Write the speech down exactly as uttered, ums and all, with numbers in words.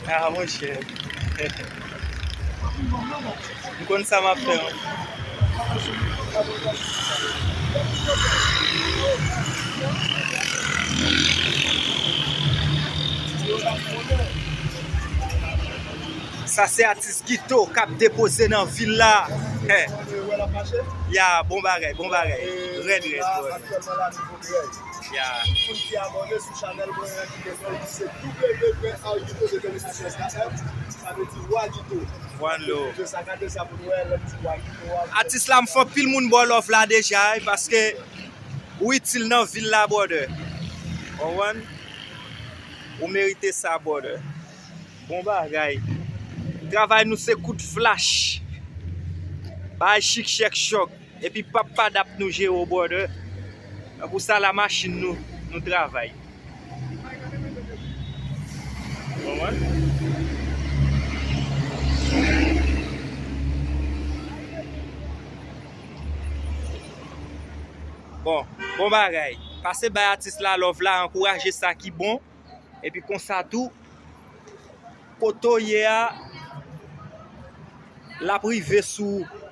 Ah, monchè. M konn sa m ap fè, wi. Sa se atis Guito k ap depoze nan vil la. Hè. Ya, bon bagay, bon bagay. Rèd, rèd, bro. Ya. Tout moun ki abòne sou chanèl mwen an, ki bezwen li, se w w w point argito de Tennessee Chester M, sa vle di Wa Guito. One love. Videyo sa, gade sa pou nou wè lè m di Wa Guito a. Atis la, m fè anpil moun ba w love la deja, wi, paske ou itil nan vil la, brother. Konprann? Ou merite sa, brother. Bon bagay. Travay nou se kout flach. Bay chik chèk chòk. Epi p ap padap nou jere w, brother. Tankou sa la machin nou, nou travay. Konprann? Bon, bon bagay. Pase bay atis la love la, ankouraje sa ki bon. Epi konsa tou, kote w ye a, l ap rive sou ou.